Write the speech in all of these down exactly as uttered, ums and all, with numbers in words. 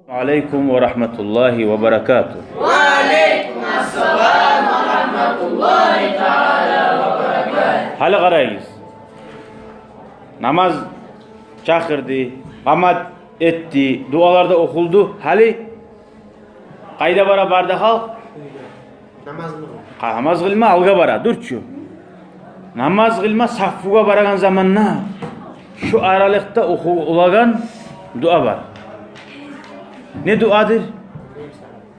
Алейкум ва рагьматуллагьи ва баракатугь. Ва алейкум ассалам ва рагьматуллагьи таала ва баракатугь. Гьали къарайгъыз. Намаз чакъырды, къамат этди, дуалар да охулду. Гьали къайда бара бары да халкъ? Намаз къылма. Къа-, намаз къылма алгъа бара, дюр чю. Намаз къылма сафгъа барагъан заманда шу аралыкъда охулагъан дуа бар. Не дуадыр?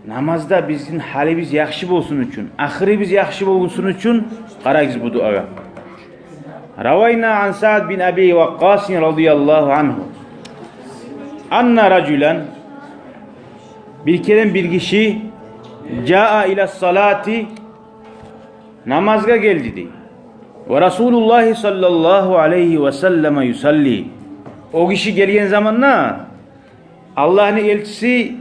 Намазда бизин гьалыбыз яхшы болсун учун, ахырыбыз яхшы болсун учун къарагъыз бу дуагъа. Равайна ан Саад бин Аби Ваккъасин радияллагьу ангьу. Анна ражулан, бир керен бир гиши, жаа ила салати, намазгъа гелди дей. Ва Расулуллагьи саллаллагьу алайгьи ва саллама юсалли. О гиши гелген заманда Аллагьны элчиси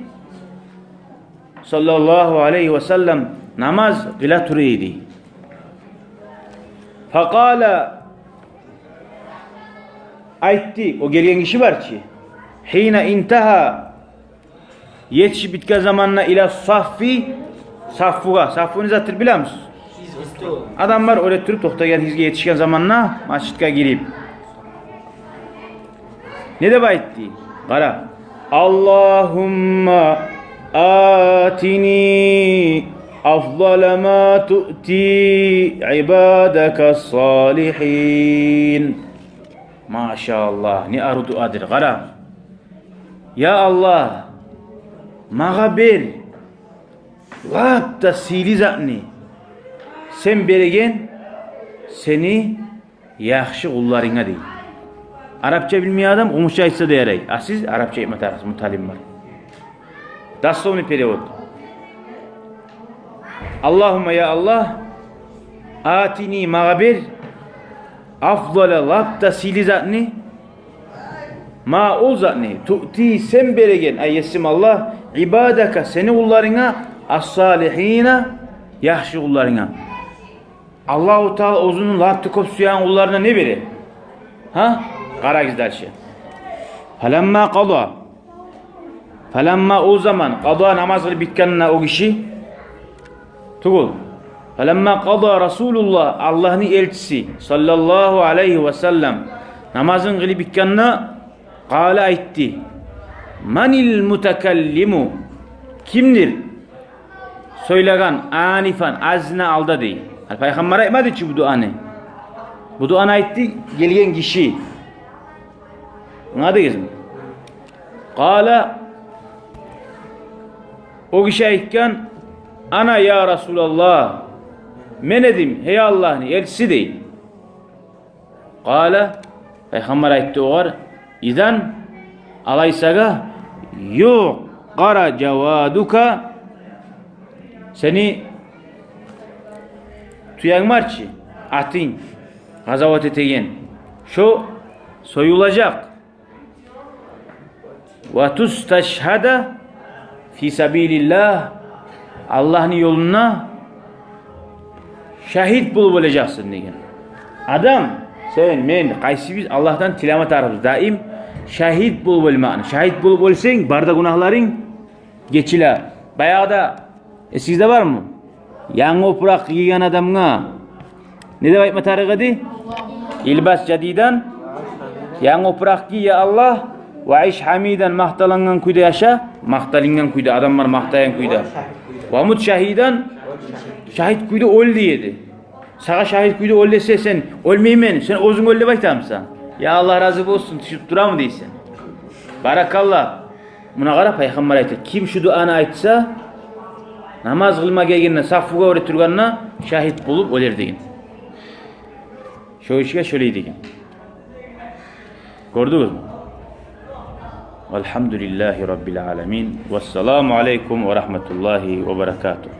саллаллагьу алайгьи ва саллам намаз къыла тура эди. Факъала, айтды, о гелген гиши бар чы. Гьина интагьа, етишип битген заманда, ила саффи, саффугъа. Саффу не затдыр билемисиз? Адамлар оьре туруп токътайгъан гьизге етишген заманда, межитге гирип. Не деп айтды? Къара. Аллагьумма атини афдала ма туъти ибадака салигьин. Машаллагь, не арив дуадыр, къара. Я Аллагь, магъа бер лап да сыйлы затны, сен береген сени яхшы къулларынга, дей. Арапча билмей адам къумукъча айтса да ярай. А сиз арапча айтма тарыкъсыз, муталим бар. Дословный перевод. Аллагьумма, я Аллагь, атини, магъа бер, афдала, лап да сыйлы затны, ма, ол затны, туъти, сен береген, ай Есим Аллагь, ибадака, сени къулларынга, ас-салигьина, яхшы къулларынга. Аллагьу Таала оьзюню лап да кёп сюеген къулларына не бере? Гьа? Къарагъыз дальше. Фаламма къада. Фаламма, о заман, къада, намаз къылып битгенде о гиши. Тюгюл. Фаламма къада Расулуллагь, Аллагьны элчиси, саллаллагьу алайгьи ва саллам, намазын къылып битгенде, къала, айтды: «Манил мутакаллиму?» Кимдир сёйлеген, анифан, азына алда, дей. Гьали пайхаммар айтмады чы бу дуаны. Бу дуаны айтды гелген гиши. Англадыгъызмы? Къала, о гиши айтгъан: «Ана, я Расулаллагь, мен эдим, гьей Аллагьны элчиси», — дей. Къала, пайхаммар айтды огъар: «Изан, алайсагъа, юъкъара жавадука, сени тюенг бар чы, атынг, къазават этеген, шо союлажакъ. Ва тусташгьада фи сабилиллагь, Аллагьны ёлунда шагьит болуп оьлежексен», — деген. Адам, сен, мен, къайсыбыз Аллагьдан тилеме тарыкъбыз даим шагьит болуп оьлмекни. Шагьит болуп оьлсенг, бары да гюнагьларынг гечиле. Баягъы да эсигизде бармы? Янгы опуракъ гийген адамгъа не деп айтма тарыкъ эди? «Илбас жадидан», янгы опуракъ гий, я Аллагь, «ва иш гьамидан», макъталынгъан кюйде яша, макъталынгъан кюйде, адамлар макътайгъан кюйде, «ва мут шагьидан», шагьит кюйде оьл дей эди. Сагъа шагьит кюйде оьл десе, сен «оьлмеймен, сен оьзюнг оьл» деп айтамысан? «Я Аллагь рази болсун, тюшюп турамы?» дейсен. Баракалла. Муна къара, пайхаммар айта: «Ким шу дуаны айтса, намаз къылма гелгенде, сафгъа оьре тургъанда, шагьит болуп оьлер», — деген. Шо ишге шолай деген. Гёрдюгюзмю? Валгьамдулиллагьи раббил аламин. Вассаламу алайкум ва рагьматуллагьи ва баракатугь.